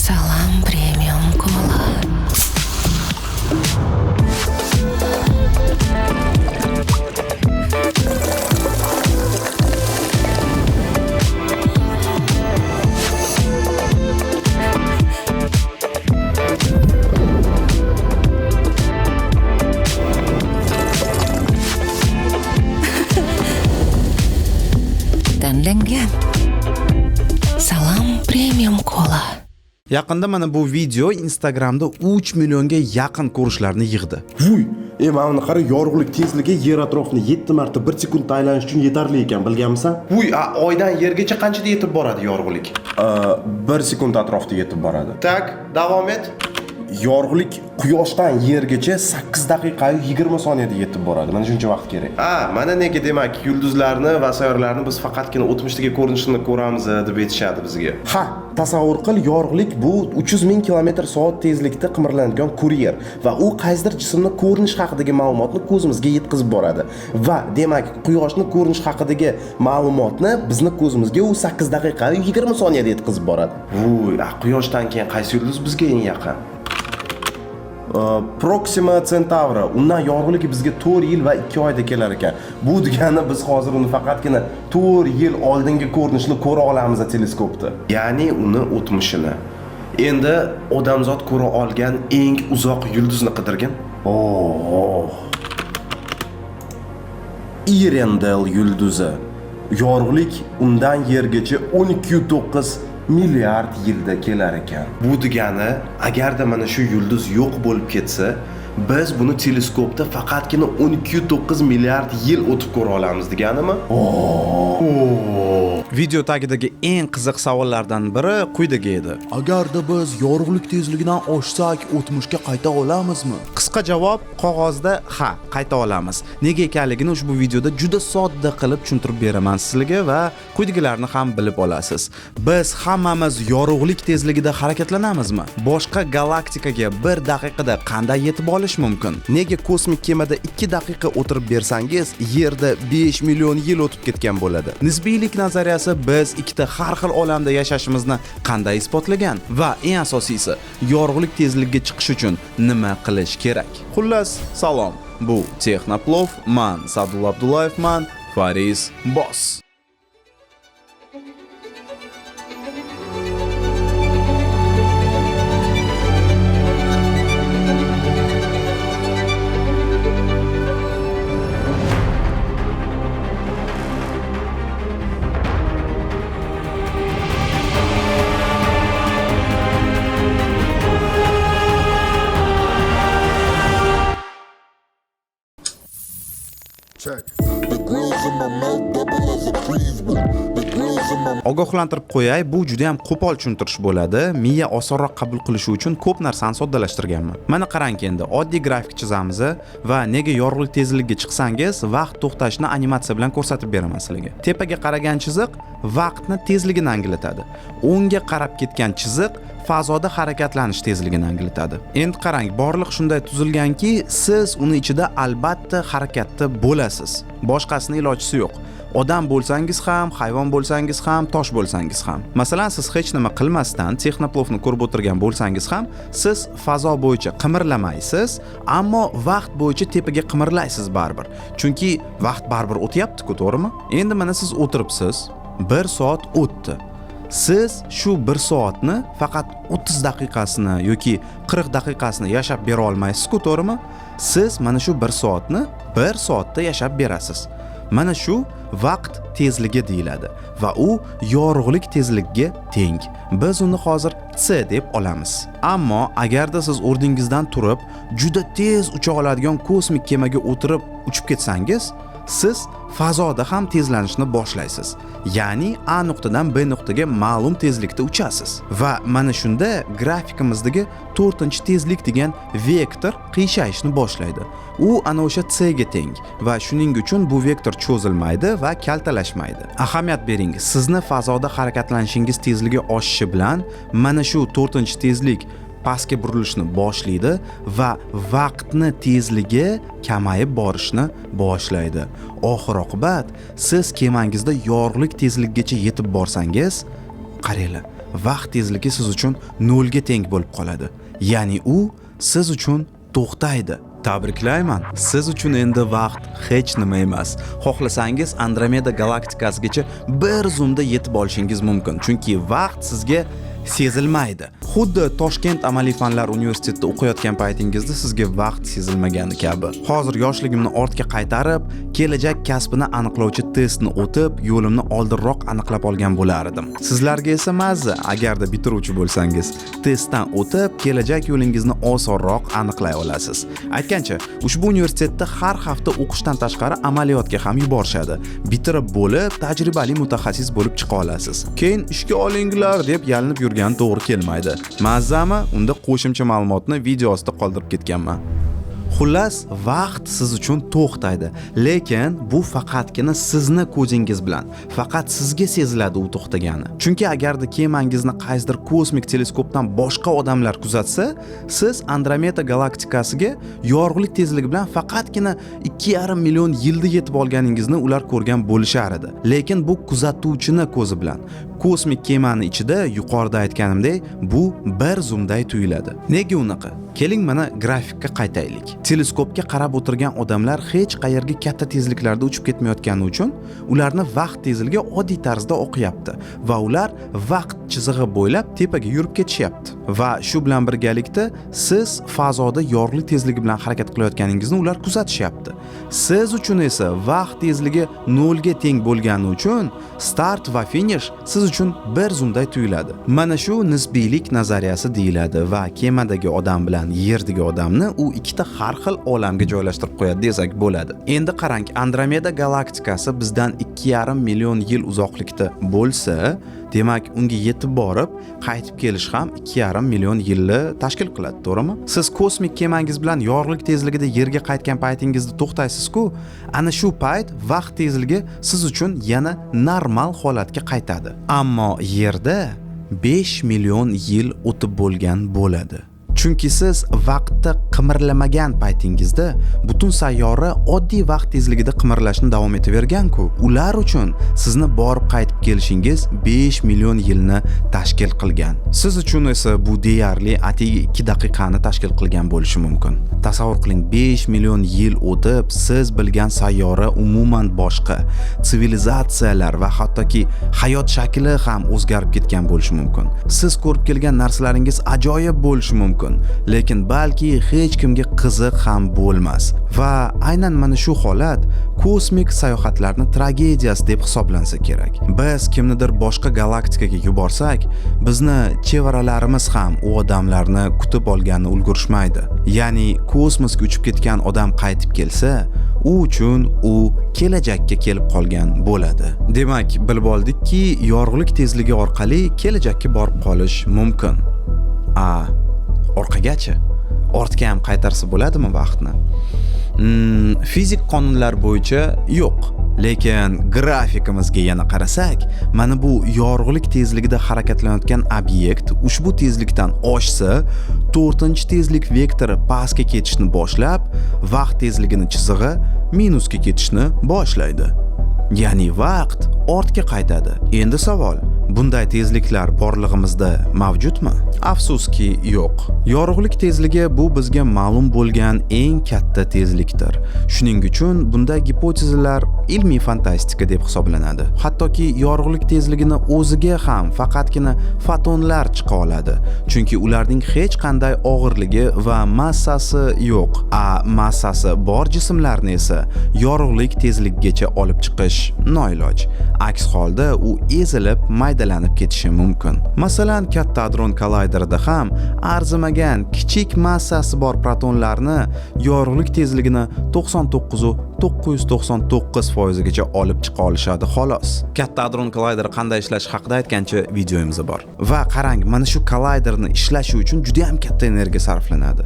Salam Premium Cola. Tanlangan. Salam Premium Cola. Yaqinda mana bu video Instagramda 3 millionga yaqin ko'rishlarni yig'di. Vuy, mana buni qara, yorug'lik tezligi yer atrofini 7 marta 1 sekundda aylanish uchun yetarli ekan, bilganmisan? Vuy, oydan yergacha qanchada yetib boradi yorug'lik? 1 sekund atrofida yetib boradi. Так, davom et. Yorug'lik quyoshdan yergacha 8 daqiqa 20 soniyada yetib boradi. Mana shuncha vaqt kerak. Ha, mana nega demak yulduzlarni va sayyoralarni biz faqatgina o'tmishdagi ko'rinishini ko'ramiz deb aytishadi bizga. Ha, tasavvur qil, yorug'lik bu 300 ming kilometr soat tezlikda qimirlanadigan kuryer va u qaysidir jismni ko'rinish haqidagi ma'lumotni ko'zimizga yetkazib boradi. Va demak, quyoshni ko'rinish haqidagi ma'lumotni bizni ko'zimizga u 8 daqiqa 20 soniyada yetkazib boradi. Vuy, quyoshdan keyin qaysi yulduz bizga eng yaqin? Proxima Centauri, undan yorug'lik bizga 4 yil va 2 oyda kelar ekan. Bu degani biz hozir uni faqatgina 4 yil oldingi ko'rinishini ko'ra olamiz teleskopda. Ya'ni uni o'tmishini. Endi odamzod ko'ra olgan eng uzoq yulduzni qidirgin. Oh. Irendel yulduzi. Yorug'lik undan yergacha 12.9 milliard yilda kelar ekan. Bu degani agarda mana shu yulduz yo'q bo'lib ketsa, biz buni teleskopda faqatgina 12.9 milliard yil o'tib ko'ra olamiz deganimi? Video tagidagi eng qiziq savollardan biri quyidagi edi. Agarda biz yorug'lik tezligidan oshsak, o'tmishga qayta olamizmi? Qisqa javob qog'ozda ha, qayta olamiz. Nega ekanligini ushbu videoda juda sodda qilib tushuntirib beraman sizlarga va quyidagilarni ham bilib olasiz. Biz hammamiz yorug'lik tezligida harakatlanamizmi? Boshqa galaktikaga 1 daqiqada qanday yetib olish mumkin? Nega kosmik kemada 2 daqiqa o'tirib bersangiz, Yerda 5 million yil o'tib ketgan bo'ladi? Nisbiylik nazariyasi biz ikkita har xil olamda yashashimizni qanday isbotlagan va eng asosiysi, yorug'lik tezligiga chiqish uchun nima qilish kerak? Xullas, salom. Bu Texnoplov, man Sadulla Abdullayevman, Fariz Boss. Ogohlantirib qo'yay, bu juda ham qo'pol tushuntirish bo'ladi. Miya osonroq qabul qilishi uchun ko'p narsani soddalashtirganman. Mana qarang endi, oddiy grafik chizamiz va nega yorug'lik tezligiga chiqsangiz, vaqt to'xtashini animatsiya bilan ko'rsatib beraman sizlarga. Tepaga qaragan chiziq vaqtni tezligini anglatadi. O'ngga qarab ketgan chiziq fazoda harakatlanish tezligini anglatadi. Endi qarang, borliq shunday tuzilganki, siz uni ichida albatta harakatda bo'lasiz. Boshqasini ilojisi yo'q. Odam bo'lsangiz ham, hayvon bo'lsangiz ham, tosh bo'lsangiz ham. Masalan, siz hech nima qilmasdan Texnoplovni ko'rib o'tirgan bo'lsangiz ham, siz fazo bo'yicha qimirlamaysiz, ammo vaqt bo'yicha tepaga qimirlaysiz baribir. Chunki vaqt baribir o'tyapti-ku, to'g'rimi? Endi mana siz o'tiribsiz, 1 soat o'tdi. Siz shu 1 soatni faqat 30 daqiqasini yoki 40 daqiqasini yashab bera olmaysiz-ku, to'g'rimi? Siz mana shu 1 soatni 1 soatda yashab berasiz. Mana shu vaqt tezligi deyiladi va u yorug'lik tezligiga teng. Biz uni hozir c deb olamiz. Ammo agarda siz o'rningizdan turib, juda tez ucha oladigan kosmik kemaga o'tirib uchib ketsangiz, siz fazoda ham tezlanishni boshlaysiz. Ya'ni A nuqtadan B nuqtaga ma'lum tezlikda uchasiz. Va mana shunda grafikimizdagi 4-tezlik degan vektor qiyshayishni boshlaydi. U ana o'sha c ga teng va shuning uchun bu vektor cho'zilmaydi va kaltalashmaydi. Ahamiyat bering, sizni fazoda harakatlanishingiz tezligi oshishi bilan mana shu 4-tezlik pastga burilishni boshlaydi va vaqtni tezligi kamayib borishni boshlaydi. Oxir oqibat siz kemangizda yorug'lik tezligigacha yetib borsangiz, qaranglar, vaqt tezligi siz uchun nolga teng bo'lib qoladi. Ya'ni u siz uchun to'xtaydi. Tabriklayman, siz uchun endi vaqt hech nima emas. Xohlasangiz Andromeda galaktikasigacha bir zumda yetib olishingiz mumkin, chunki vaqt sizga sezilmaydi. Xuddi Toshkent Amaliy Fanlar universitetida o'qiyotgan paytingizda sizga vaqt sezilmagani kabi. Hozir yoshligimni ortga qaytarib, kelajak kasbini aniqlovchi testni o'tib, yo'limni oldinroq aniqlab olgan bo'lar edim. Sizlarga esa mazza, agarda bitiruvchi bo'lsangiz, testdan o'tib, kelajak yo'lingizni osonroq aniqlay olasiz. Aytgancha, ushbu universitetda har hafta o'qishdan tashqari amaliyotga ham yuborishadi. Bitirib bo'lib, tajribali mutaxassis bo'lib chiqa olasiz. Keyin ishga olinglar deb yalinib yurgan to'g'ri kelmaydi. Mazzami? Unda qo'shimcha ma'lumotni video ostida qoldirib ketganman. Xullas, vaqt siz uchun to'xtaydi, lekin bu faqatgina sizni ko'zingiz bilan, faqat sizga seziladi u to'xtagani. Chunki agarda kemangizni qaysidir kosmik teleskopdan boshqa odamlar kuzatsa, siz Andromeda galaktikasiga yorug'lik tezligi bilan faqatgina 2,5 million yilda yetib olganingizni ular ko'rgan bo'lishar edi. Lekin bu kuzatuvchini ko'zi bilan. Kosmik kemani ichida yuqorida aytganimdek, bu bir zumday tuyuladi. Nega unaqa? Keling, mana grafikka qaytaylik. Teleskopga qarab o'tirgan odamlar hech qayerga katta tezliklarda uchib ketmayotgani uchun ularni vaqt tezligi oddiy tarzda oqyapti va ular vaqt chizig'i bo'ylab tepaga yurib ketishyapti. Va shu bilan birgalikda siz fazoda yorug'lik tezligi bilan harakat qilayotganingizni ular kuzatishyapti. Siz uchun esa vaqt tezligi nolga teng bo'lgani uchun start va finish siz uchun bir zumday tuyuladi. Mana shu nisbiylik nazariyasi deyiladi va kemadagi odam bilan yerdagi odamni u ikkita har xil olamga joylashtirib qo'yadi desak bo'ladi. Endi qarang, Andromeda galaktikasi bizdan 2,5 million yil uzoqlikda bo'lsa, demak unga yetib borib, qaytib kelish ham 2,5 million yilni tashkil qiladi, to'g'rimi? Siz kosmik kemangiz bilan yorug'lik tezligida yerga qaytgan paytingizda to'xtaysiz-ku, ana shu payt vaqt tezligi siz uchun yana normal holatga qaytadi. Ammo yerda 5 million yil o'tib bo'lgan bo'ladi. Chunki siz vaqtda qimirlamagan paytingizda butun sayyora oddiy vaqt tezligida qimirlashni davom etavergan-ku. Ular uchun sizni borib qaytib kelishingiz 5 million yilni tashkil qilgan. Siz uchun esa bu deyarli atigi 2 daqiqani tashkil qilgan bo'lishi mumkin. Tasavvur qiling, 5 million yil o'tib, siz bilgan sayyora umuman boshqa, sivilizatsiyalar va hattoki hayot shakli ham o'zgarib ketgan bo'lishi mumkin. Siz ko'rib kelgan narsalaringiz ajoyib bo'lishi mumkin, lekin balki hech kimga qiziq ham bo'lmas. Va aynan mana shu holat kosmik sayohatlarni tragediyasi deb hisoblansa kerak. Biz kimnidir boshqa galaktikaga yuborsak, bizni chevaralarimiz ham u odamlarni kutib olganini ulgurishmaydi. Ya'ni kosmosga uchib ketgan odam qaytib kelsa, u uchun u kelajakka kelib qolgan bo'ladi. Demak, bilib oldikki, yorug'lik tezligi orqali kelajakka borib qolish mumkin. A orqagachi? Ortga ham qaytarsa bo'ladimi vaqtni? Fizik qonunlar bo'yicha yo'q. Lekin grafikimizga yana qarasak, mana bu yorug'lik tezligida harakatlanayotgan obyekt ushbu tezlikdan oshsa, 4-tezlik vektori pastga ketishni boshlab, vaqt tezligini chizig'i minusga ketishni boshlaydi. Ya'ni vaqt ortga qaytadi. Endi savol, bunday tezliklar borlig'imizda mavjudmi? Afsuski, yo'q. Yorug'lik tezligi bu bizga ma'lum bo'lgan eng katta tezlikdir. Shuning uchun bunday gipotezalar ilmiy fantastika deb hisoblanadi. Hattoki yorug'lik tezligini o'ziga ham faqatgina fotonlar chiqa oladi, chunki ularning hech qanday og'irligi va massasi yo'q. A massasi bor jismlarni esa yorug'lik tezligigacha olib chiqish noiloj. Aks holda u ezilib, maydalanib ketishi mumkin. Masalan, katta hadron kollayderida ham arzimagan kichik massasi bor protonlarni yorug'lik tezligini 99,999% gacha olib chiqa olishadi xolos. Katta hadron kollayderi qanday ishlashi haqida aytgancha videomiz bor. Va qarang, mana shu kollayderni ishlashi uchun juda ham katta energiya sarflanadi.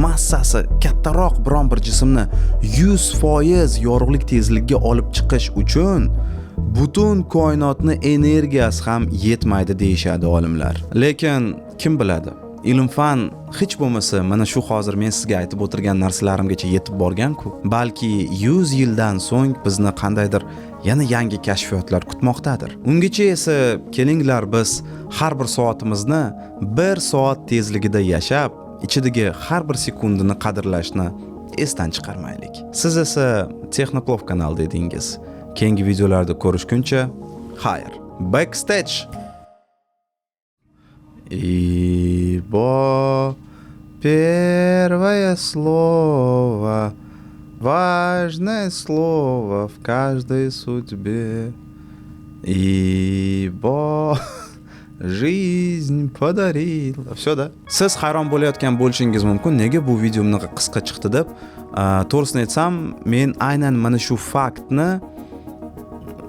Massasi kattaroq biron bir jismni 100% yorug'lik tezligiga olib chiqish uchun butun koinotni energiyasi ham yetmaydi deyishadi olimlar. Lekin kim biladi? Ilm-fan hech bo'lmasa mana shu hozir men sizga aytib o'tirgan narsalarimgacha yetib borgan-ku. Balki 100 yildan so'ng bizni qandaydir yana yangi kashfiyotlar kutmoqdadir. Ungacha esa kelinglar, biz har bir soatimizni bir soat tezligida yashab, ichidagi har bir sekundini qadrlashni esdan chiqarmaylik. Siz esa Texnoplov kanalida edingiz. Keyingi videolarda ko'rishguncha xayr. Backstage. Ибо первое слово, важное слово в каждой судьбе. Ибо жизнь подарила. Все, да? Siz hayron bo'layotgan bo'lishingiz mumkin, nega bu video bunaqa qisqa chiqdi deb. To'g'risini aytsam, men aynan mana shu faktni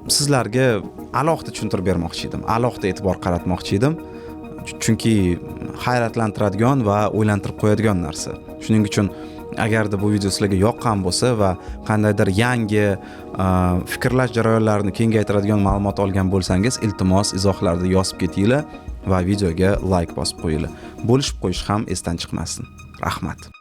sizlarga alohida tushuntirib bermoqchi edim, alohida e'tibor qaratmoqchi edim. Chunki hayratlantiradigan va o'ylantirib qo'yadigan narsa. Shuning uchun agarda bu video sizlarga yoqqan bo'lsa va qandaydir yangi fikrlash jarayonlarini kengaytiradigan ma'lumot olgan bo'lsangiz, iltimos, izohlarda yozib ketinglar va videoga layk bosib qo'yinglar. Bo'lishib qo'yish ham esdan chiqmasin. Rahmat.